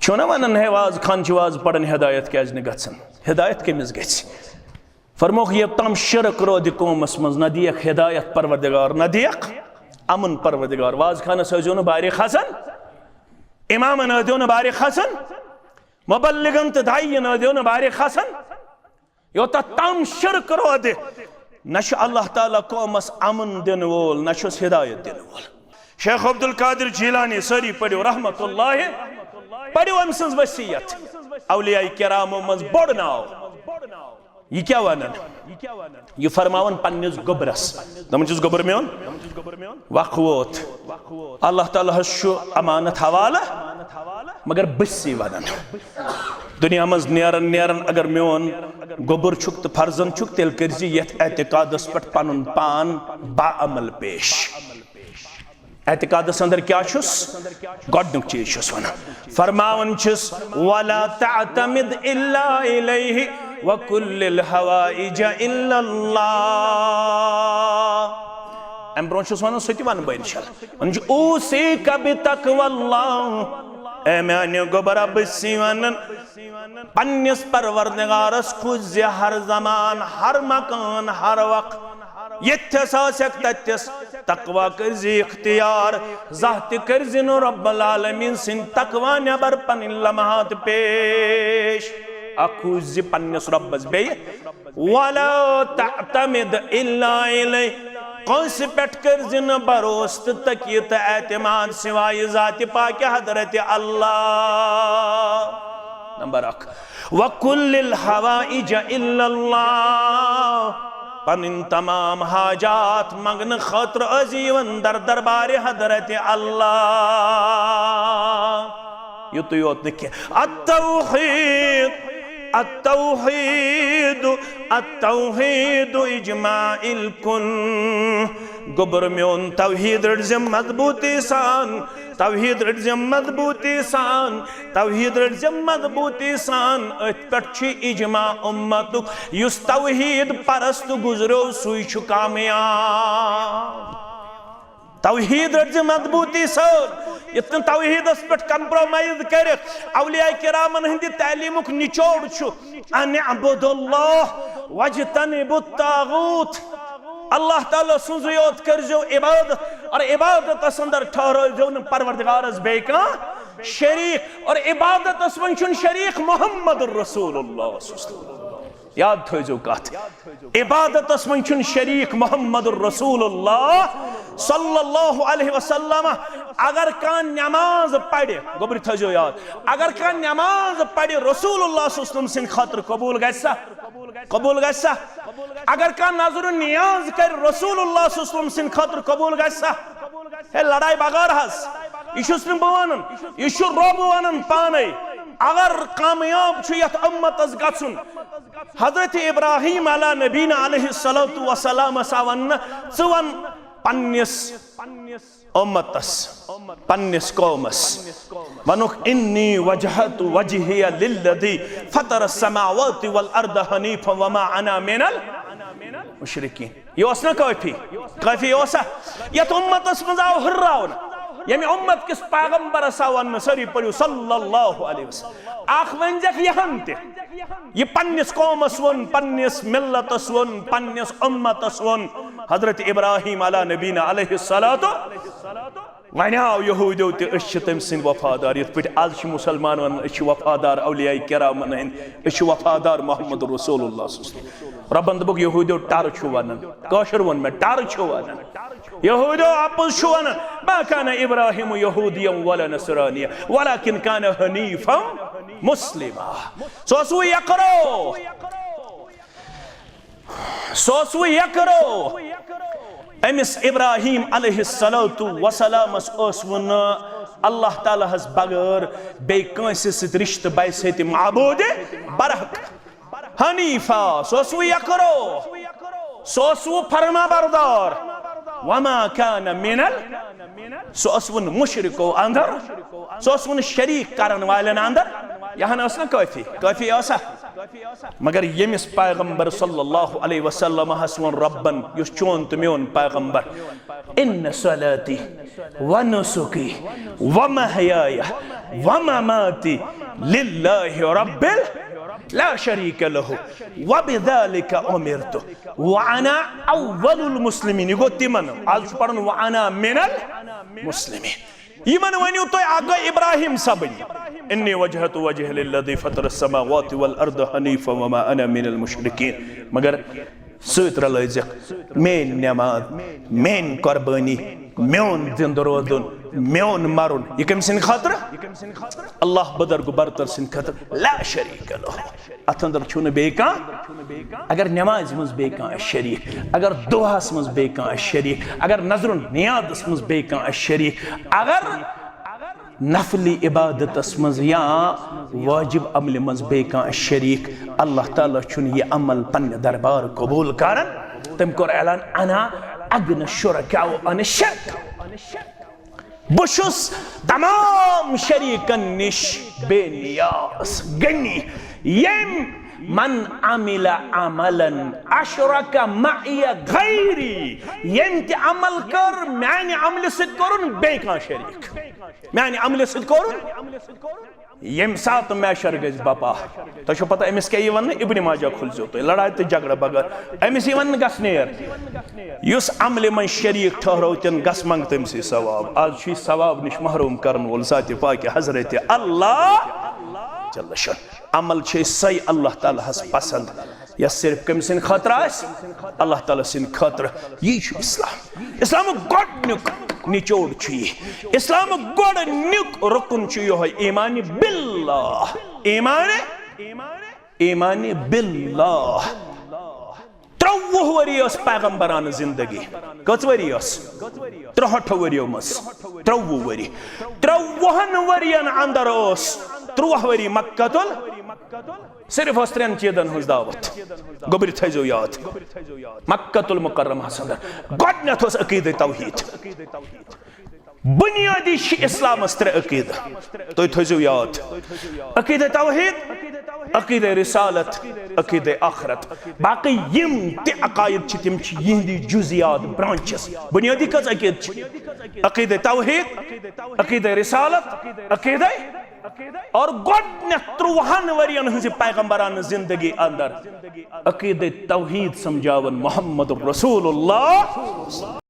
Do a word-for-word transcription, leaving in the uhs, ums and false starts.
چھُو نا ونان، ہے، واز خان چھِ واز پران، ہدایت کیازِ نہٕ گژھان؟ ہدایت کٔمِس گژھِ؟ فرمووُکھ، یوٚتام شرک رودِ قومس منٛز، نہ دِیَکھ ہدایت پروردگار، نہ دِیَکھ امن پروردگار۔ واز خانس ٲسۍزیو نہٕ بارِ کھسان، امامن ٲسۍزیو نہٕ بارِ کھسان، مبلغن تہٕ داعین ٲسۍزیو نہٕ بارِ کھسان۔ یوٚتتھ تام شرک رودِ، نہ چھُ اللہ تعالیٰ قومس امن دِنہٕ وول، نہ چھُس ہدایت دِنہٕ وول۔ شیخ عبدالقادر جیلانی، سٲری پٔرِو رحمت اللہ، پٔرِو أمۍ سٕنٛز وصیت۔ اولیاء کرامو منٛز بوٚڑ ناو۔ یہِ کیٛاہ ونان؟ یہِ فرماوان پننِس گوٚبرس، دپان چھُس، گوٚبُر میون، وق ووت، اللہ تعالیٰ ہس چھُ امانت حوالہٕ، مگر بہٕ چھُسے ونان، دُنیا منٛز نیران نیران اگر میون گوٚبُر چھُکھ تہٕ فرزند چھُکھ، تیٚلہِ کٔرۍ زِ یتھ اعتقادس پٮ۪ٹھ پنُن پان باعمل پیش۔ اعتقادس اندر کیٛاہ چھُس؟ گۄڈنیُک چیٖز چھُس ونان، فرماوان چھُس، ولا تعتمد الا الیہ وکل الحوائج الا اللہ۔ امہِ برونٛہہ چھُس ونان، سُہ تہِ ونہٕ بہٕ انشاءاللہ۔ ونان چھُ، اوصیک بتقوی اللہ، اے میانہِ گوٚبرا، بہٕ چھُسے ونان، پننِس پروردگارس کھوٗژ زِ ہر زمان، ہر مکان، ہر وقت۔ ییٚتھس آسکھ تتھس تقوی کٔرۍ زِ اختیار، زانٛہہ تہِ کٔرۍ زِ نہٕ رب العالمین سٕنٛدِ تقوی نٮ۪بر پنٕنۍ لمحات پیش۔ اکھ کھوٗژ زِ پننِس ربس، بیٚیہِ ولا تعتمد الا الیہ، کٲنٛسہِ پٮ۪ٹھ کٔرۍ زِ نہٕ بھروسہٕ تہٕ تقیہ تہٕ اعتماد سوائے ذاتِ پاکِ حضرت اللہ۔ نمبر اکھ، وکل الحوائج الا اللہ، پنٕنۍ تمام حاجات منگنہٕ خٲطرٕ ٲسۍ یِوان در دربارِ حضرت اللہ۔ یُتُے یوت نہٕ کینٛہہ، التوحید، التوحید، التوحید اجماع الکل۔ گوٚبُر میون، توحید رٔٹۍ زِ مضبوٗطی سان، توحید رٔٹۍ زِ مضبوٗطی سان، توحید رٔٹۍ زِ مضبوٗطی سان۔ أتھۍ پٮ۪ٹھ چھُ اجماع اُمتُک، یُس توحید پرست گُزریو، سُے چھُ کامیاب۔ توحید رٔٹۍ زِ مضبوٗطی سان، یِتھ نہٕ توحیدس پٮ۪ٹھ compromise کٔرِتھ۔ اولیاء کرامن ہٕنٛدِ تعلیمُک نچوڑ چھُ، ان اعبدوا اللہ واجتنبوا الطاغوت۔ اللہ تعالیٰ سٕنٛزٕے یوت کٔرۍزیو عبادت، اور عبادتس اندر ٹھہرٲوزیو نہٕ پروردگارس بیٚیہِ کانٛہہ شریٖک، اور عبادتس منٛز چھُنہٕ شریٖک محمد رسول اللہ صلی اللہ علیہ وسلم۔ یاد تھٲیزیو کتھ، عبادتس منٛز چھُنہٕ شریٖک محمد رسول اللہ صلی اللہ علیہ وسلم۔ اگر کانٛہہ نماز پرِ، گوٚبرِ تھٲیزیو یاد، اگر کانٛہہ نماز پرِ رسول اللہ صلی اللہ علیہ وسلم سٕنٛدِ خٲطرٕ، قبول گژھِ سا؟ قبول گژھِ سا؟ اگر کانٛہہ نذر و نیاز کرِ رسول اللہ صلی اللہ علیہ وسلم سٕنٛدِ خٲطرٕ، قبول گژھِ سا؟ ہے، لڑاے بغٲر حظ، یہِ چھُس نہٕ بہٕ ونان، یہِ چھُ رۄب ونان پانے۔ اگر کامیاب چھُ یتھ اُمتس گژھُن، حضرت ابراہیم علی نبینا علیہ الصلوۃ والسلام ہسا وننہٕ، ژٕ ون پننِس اُمتس، پننِس قومس، ونُکھ، انی وجہت وجہی للذی فطر السماوات والارض حنیفا وما انا من المشرکین۔ یہِ اوس نا کٲفی؟ کٲفی اوسا؟ یتھ اُمتس منٛز آو ہُرراونہٕ، ییٚمہِ اُمت کِس پیغمبرس آو وننہٕ، سٲری پٔرِو صلی اللہ علیہ وسلم۔ اکھ ؤنۍ زٮ۪کھ یہِ ہن تہِ، یہِ پننِس قومس ووٚن، پننِس ملتس ووٚن، پننِس اُمتس ووٚن۔ حضرت ابراہیم علی نبینا علیہ الصلوۃ۔ وۄنۍ آو یہودیو تہِ، أسۍ چھِ تٔمۍ سٕنٛدۍ وفادار، یِتھ پٲٹھۍ آز چھِ مُسلمان ونان، أسۍ چھِ وفادار اولیاء کرامن ہٕنٛدۍ، أسۍ چھِ وفادار محمد رسول اللہ صلی اللہ علیہ وسلم۔ رۄبن دوٚپُکھ، یہودیو ٹر چھُ ونان، کٲشُر ووٚن مےٚ، ٹر چھُ ونان۔ یہودیو اپُز چھُ ونان، ما کان ابراہیم یہودیا ولا نصرانیا ولکن کان حنیفا مسلما۔ سُہ اوس وۄنۍ یکرو۔ سُہ اوس وۄنۍ یکرو۔ أمِس ابراہیم علیہ الصلوۃ والسلامس اوس وۄنۍ نہٕ اللہ تعالیٰ ہس بغٲر بیٚیہِ کٲنٛسہِ سۭتۍ رشتہٕ، بحیثیت معبود برحق۔ حنیفا، سُہ اوس وۄنۍ یکرو۔ سُہ اوس وۄنۍ فرما بردار۔ وما کان من ال-، سُہ اوس وۄنۍ مشرکو اندر، سُہ اوس وۄنۍ شریک کرن والٮ۪ن اندر۔ یہِ ہن ٲس نہ کٲفی، کٲفی ٲسا؟ مگر ییٚمِس پیغمبر صلی اللہ علیہ وسلم ہس ووٚن رۄبن، یُس چون تہٕ میون پیغمبر، ان صلاتی و نسکی و محیای ومماتی للہ رب ال-، لا شریک لہ وبذالک امرت وانا اول المسلمین۔ یہ گو تمن، آز چھ پرن وانا من المسلمین۔ یمن ؤنِو تُہۍ آقا ابراہیم صٲبن، انی وجہت وجہ للذی فطر السماوات والارض حنیفا وما انا من المشرکین۔ مگر سۭتۍ رلٲوزیکھ میٲنۍ نماز، میٲنۍ قربٲنی، میون زندٕ روزُن، میون مرُن۔ یہ کٔمۍ سٕنٛدِ خٲطرٕ؟ اللہ بزرگ برتر سٕنٛدِ خٲطرٕ۔ لا شریک لہ۔ اتھ اندر چھُنہٕ بیٚیہِ کانٛہہ۔ اگر نمازِ منٛز بیٚیہِ کانٛہہ آسہِ شریک، اگر دعاہس منٛز بیٚیہِ کانٛہہ آسہِ شریک، اگر نظر و نیازس منٛز بیٚیہِ کانٛہہ آسہِ شریک، اگر نفلی عبادتس منٛز یا واجب عملہِ منٛز بیٚیہِ کانٛہہ آسہِ شریک، اللہ تعالیٰ چھُنہٕ یہِ عمل پننہِ دربار قبول کران۔ تٔمۍ کوٚر اعلان، انا اغنی الشرکاء عن الشرک۔ بہٕ چھُس تمام شریکن نِش بے نیاز، غنی۔ ییٚمۍ من عمل عملا اشرک معی غیری، ییٚمۍ تہِ عمل کٔر میانہِ عملہِ سۭتۍ کوٚرُن بیٚیہِ کانٛہہ شریک، میانہِ عملہِ سۭتۍ کوٚرُن۔ ییٚمہِ ساتہٕ محشر گژھِ بپا، تۄہہِ چھو پتہ أمِس کیٛاہ یی وننہٕ؟ ابن ماجہ کھُلزیو تُہۍ، لڑایہِ تہٕ جھگڑٕ بغٲر۔ أمِس یی وننہٕ، گژھ نیر۔ یُس عملہِ منٛز شریٖک ٹھٔہرو تن، گژھ منٛگ تٔمۍ سٕے ثواب۔ آز چھُ یہِ ثواب نِش محروم کرن وول ذاتِ پاکہِ حضرت اللہ جل شان۔ عمل چھِ سۄے اللہ تعالیٰ ہس پسند یۄس صرف کٔمۍ سٕنٛدِ خٲطرٕ آسہِ؟ اللہ تعالیٰ سٕنٛدِ خٲطرٕ۔ یی چھُ اسلام۔ اسلامُک گۄڈٕنیُک نچوڑ چھُ یہِ۔ اسلامُک گۄڈٕنیُک رُکُن چھُ یِہوٚے ایمان باللہ۔ ایمان، ایمان باللہ۔ ترٛوُہ ؤری ٲس پیغمبرانہٕ زندگی۔ کٔژ ؤری ٲس؟ ترٛہٲٹھ ؤریو منٛز ترٛوُہ ؤری۔ ترٛوُہن ؤرین اندر اوس ترٛوُہ ؤری مکہ تُل، صرف ٲس ترٛٮ۪ن چیٖزن ہٕنٛز دعوت۔ گوٚبرِ تھٲیزیو یاد، مکہ المکرمہس اندر گۄڈٕنیتھ اوس عقیدے توحید۔ بنیٲدی چھِ اسلامس ترٛےٚ عقیدٕ، تُہۍ تھٲیزیو یاد۔ عقیدے توحید، عقیدے رسالت، عقیدے آخرت۔ باقی یِم تہِ عقاید چھِ، تِم چھِ یِہنٛدی جزیات، برانچز۔ بنیٲدی کٔژ عقیدٕ چھِ؟ عقیدے توحید، عقیدے رسالت، عقیدے، اور گۄڈٕنیتھ ترٛوہن ؤرین ہٕنٛزِ پیغمبرانہٕ زندگی اندر عقیدے توحید سمجھاوان محمد رسول اللہ۔